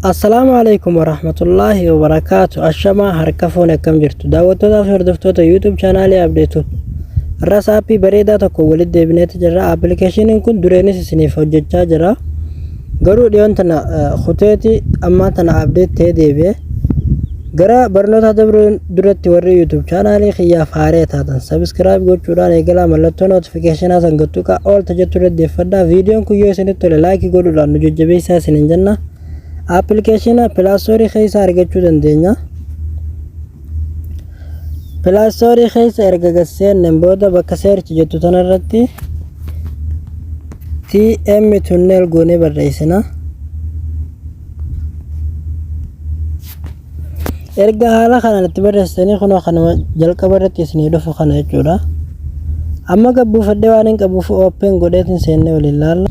Assalaamu Aleykum Warahmatullaahi Wabarakaatu Ashamaa harka fuune akkam jirtu daawwattootaa fi hordoftoota YouTube chaanaalii Abdee Tube. Har'as aappii bareedaa tokko walitti deebineeti jirra. Aappilikeeshiniin kun dureenis isiniif hojjechaa jira. Garuu dhiyoon tana kuteeti ammaa tana update ta'ee deebi'e. Gara barnoota dabruun duratti warri YouTube chaanaalii kiyyaaf haaree taatan subscribe gochuudhaan eegalaa mallattoo notificationaa san gattuqaa all tajettu irra deeffadhaa. Viidiyoon kun yoo isinitti tole like godhuudhaan nu jajjabeessaa isiniin jenna. Appilikeeshina Play keessa argachuu dandeenya. Play keessa erga gad seenneen booda bakka search jettu tanarratti TM Tunnel goonee barreessina. Erga haala kanaan itti barreessitanii kunoo kanuma jalqaba irratti isinii dhufu kana jechuudha. Amma gad buufadhee waan hin qabuuf open godheetiin seennee waliin laalla.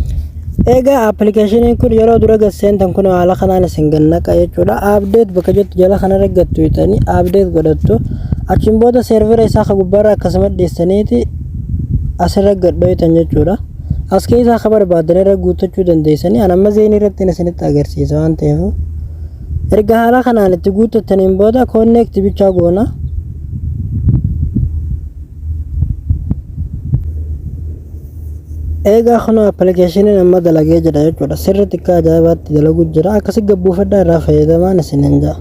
Egaa appilikeeshiniin kun yeroo dura gad seentan kun haala kanaan isin gad naqa jechuudha. Update bakka jettu jala kanarra gad tuqxanii update godhattu. Achiin booda seervera isaa ka gubbaarra akkasuma dhiyeessaniiti asirra gad dhoytan jechuudha. As keessaa ka barbaadan irra guuttachuu dandeessanii an amma zeenii irratti isinitti agarsiisa waan ta'eef. Erga haala kanaan itti guuttattaniin booda connect bichaa goona. Eegaa kun appilikeeshiniin amma dalagee jira jechuudha. Sirriitti akka ajaa'ibaatti dalaguu jira. Akkasi gabbuufadhaa irraa fayyadamaan isiniin ja'a.